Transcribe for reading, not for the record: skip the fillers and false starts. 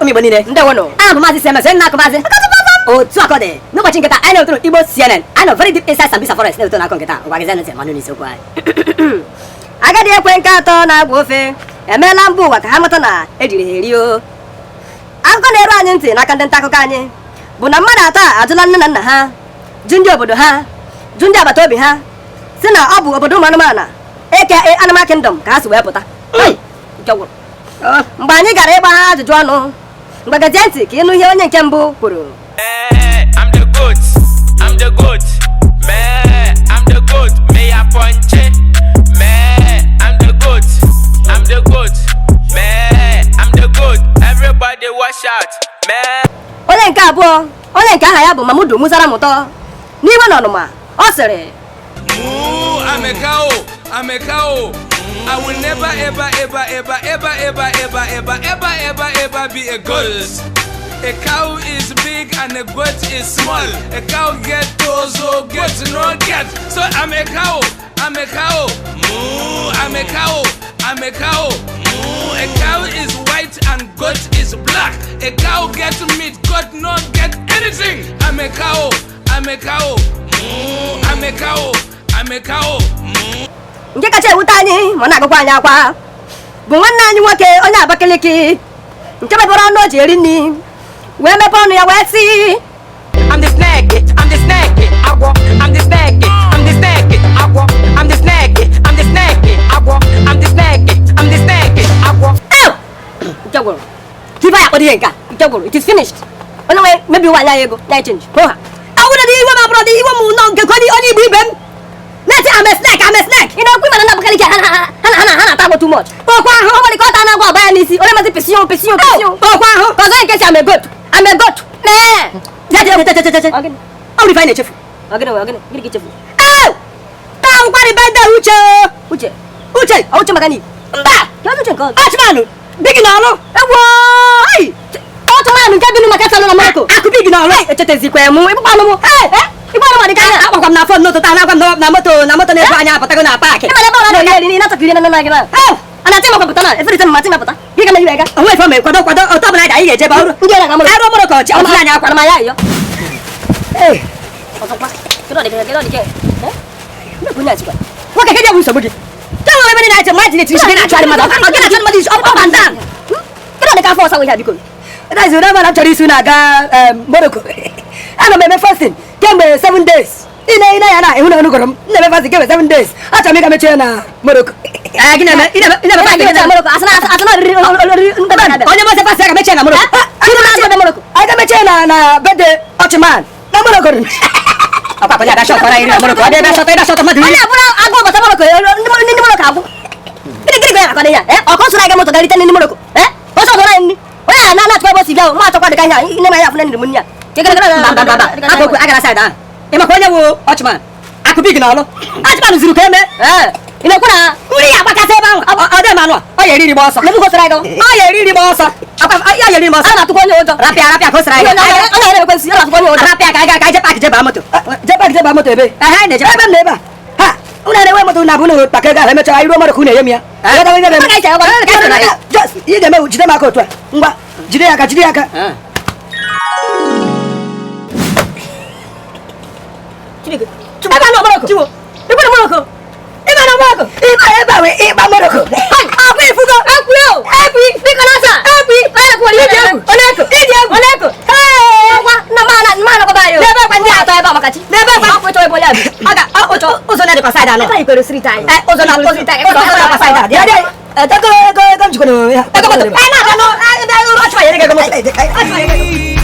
Ụmụ Igbo niile, Ndewo. Aha bụ Maazị CMS, onye na-akụ maazị otu akọ dị n'ụbọchị nketa. Anyị na-ewetara Igbo CNN. Anyị nọ very deep inside Sambisa Forest na-ewetara akọ nketa. Ngwa, gịzi ntị ma nụ n'isiokwu anyị. Agadi ekwe nke atọ na-agwa ofe emeela mba ụwa ka ha mata na ejiri ha eri o. Akụkọ na-eru anyị ntị n'aka ndị nta akụkọ anyị bụ na mmadụ atọ a ajụla nne na nna ha, jụ ndị obodo ha, jụ ndị agbata obi ha, si na ọ bụ obodo ụmụ anụmanụ, aka Animal Kingdom, ka ha si wee pụta. Hey! Nke gwụrụ. Mgbe anyị gara ịgba ha ajụjụ ọnụ, mgbegezie ntị ka ịnụ ihe onye nke mbụ kwuru. Man, I'm the goat. I'm the goat. Man, I'm the goat. May I punch it? Man, I'm the goat. I'm the goat. Man, I'm the goat. Everybody watch out. Man. Onye nke abụọ, onye nke aha ya bụ Mamudu Musara Mụtọ, n'iwe na ọnụma, ọ sịrị: Moo, I'm a cow. I'm a cow. I will never, ever, ever, ever, ever, ever, ever, ever, ever, ever, ever be a goat. A cow is big and a goat is small. A cow get toes, so goat no get. So I'm a cow. I'm a cow. Moo, I'm a cow. I'm a cow. Moo, a cow is white and goat is black. A cow get meat, goat no get anything. I'm a cow. I'm a cow. Moo, I'm a cow. I'm a cow. Moo. Nke kacha ewute anyị ma na-agụkwa anyị akwa bụ nwanne anyị nwoke, onye Abakaliki, nke mepere ọnụ o ji eri nri, wee mepee ọnụ ya wee sị: I'm the snake. I'm the snake. Agwọ. I'm the snake. I'm the snake. Agwọ. I'm the snake. I'm the snake. Agwọ. I'm the snake. I'm the snake. Agwọ. "Ew!" Nke gwụrụ ka ife ya kpọrọ ihe nke a. Nke gwụrụ, it is finished. Onye nwe mebi ụwa anya ya ego ya change hụ ha Awụrụ dị iwe m, abụrụ dị iwe m nọ nke onye Igbo ibe m na-eti, "I'm a snake, I'm a snake." Ị na-ekwu mana ndị Abakaliki ha na-ata agwọ too much. Ọkwa ahụ. Ọ nwere ka ọ ta na-agwọ ọba ya n'isi, onye mazi pesiyon pesiyon pesiyon. Ọkwa ahụ. Ka ọzọ, nke si, "I'm a goat, I'm a goat." Nee. Che, che, che, che, che. Ọ gịnị? Ọ bụrụ ife anyị na-echefu. Ọ gịnị? Ọ gịnị? Gịnị ka ichefu? Ew! Taa nkwari bende Uche o. Uche? Uche. Ọ Uche maka ni? Mba. Ka uche nke ọzọ? Ọchịmanụ bigi n'ọlụ. Ewo! Ai! Ọchụmanụ nke binu maka salụ na Morocco. Akụ bigi n'ọlụ. Echetazikwa m ịkpụkpọ anụ m, ịkpọ anụ m dị ka anya. Akpọkwa m na phone n'ụtụtụ a, na-agwa m na moto na-ebu anyị apụtago na park. Ịma na ebe ọ na-eri eri na-achọ ka iri na nna gị na a na-atị makwa pụta na efere ite ma pụta gị ga na iwe ga. Onwe ife o mere, kwado kwado ọtọ ọbụla anyị ga-eje ebe ọrụ. Ndị ọrịa ga-amụrụ. Arụ Morocco ọchị ọchị anyị akwa. Ana m aya ayọ. Ee. Ọzọkwa, kedu ọdịke, kedu ọdịke? Mmekwu onye achịkwa. Nwoke, kedu bụ nsogbu gị? Ke nwere ebe na-eche mmadụ na-etiri isi gị na-achụgharị mmadụ. Ọ gị na-achụ mmadụ isi up and down. Kedu ọdịka afọ ọsa nwe ihe a, biko? That is ụdị m chọrọ isu na-aga Morocco. Ana m eme fasting kemgbe 7 days. Ị na ya na ịhụ na ọnụ gụrụ m. M na-eme fasting kemgbe 7 days. Achọrọ m ịga mechie na Morocco. Gị na-eme ị na-eme ị na-eme fasting na Morocco, asị na asị na oriri oriri ndị na-abịa. Onye mose fasting aga mechie na Morocco. Ndị na-abịa Morocco. Aga mechie na birthday Ọchịman na Morocco. Ọkwa akwa ya shọtọ na iri na Morocco. Ọ dị ebe shọtọ ebe shọtọ mmadụ Ọ iri. na-abụrụ agụ bata Morocco, ndị Morocco agwụ. Gịnị gịnị ka ya na-akọdo ya? Ọkọ soro aga moto garite ndị Morocco. Ọsọ dọrọ anyị nri. Onye a na-achọkwa ebe o si bịa, mụ achọkwa dịka ihe a, nne m anya afụ na nri m nri a. Mba, mba, mba, mba. Hapụ okwu agara side ahụ. Ị makwa onye wụ Ọchịman? Akụ big n'ọlụ. Ọchịman zuru ka eme. Ị na-ekwu na nri ya agbakasị ebe ahụ. Ọ dị m anụ a. Ọ ya eri gba ọsọ. Na ebugo soro aga. Ọ ya eri gba ọsọ. Ya ya eri gba ọsọ. A na-atụkwa onye ụjọ. Rapịa rapịa ka o siri anyị. Onye na ekwensị, a na-atụkwa onye ụjọ. Rapịa ka anyị ga ka anyị je park je baa moto. Je park je baa moto ebe? Ehe, na-eje. Ebe m na ebe a ha unu na-enwe moto na abụ unu kpaka ego ahụ, emechaa anyị ruo Morocco, unu enye m ya. Ghọtago ihe na-eme? Ebe ka anyị si agwa, ebe ka anyị si agwa. Just, ihe ga-eme bụ jide m aka otu a. Ngwa, jide ya aka, jide ya aka. Chineke. Ebe a nọ Morocco. Chiwo. Ebe nọ Morocco. Ebe nọ Morocco. Ịba ebe a wee ịgba Morocco. Akwa ifugo. Ekwu o. Ekwi. Biko na-asa. Ekwi. Onye na-ekwu Ịdị egwu. Onye eko. Ịdị egwu. Onye eko. Ọkwa nna m ana mma anakọba anyị o. N'ebe akwa ndị atọ ebe a maka chi. N'ebe akwa. Ọkwa ịchọ ebe onye a bi. Ọ ga ụzọ ụzọ na-adịkwa side anọ. Ebe anyị kwere street anyị. Ụzọ na ụzọ Street anyị. ụzọ na-adịkwa side a. Bịa, bịa. Ego ego ego m jikwa na ya. Ego moto. Na-abịa n'ụ ebe Ọchịman nyere gị ego moto. Ọchịman nyere gị ego.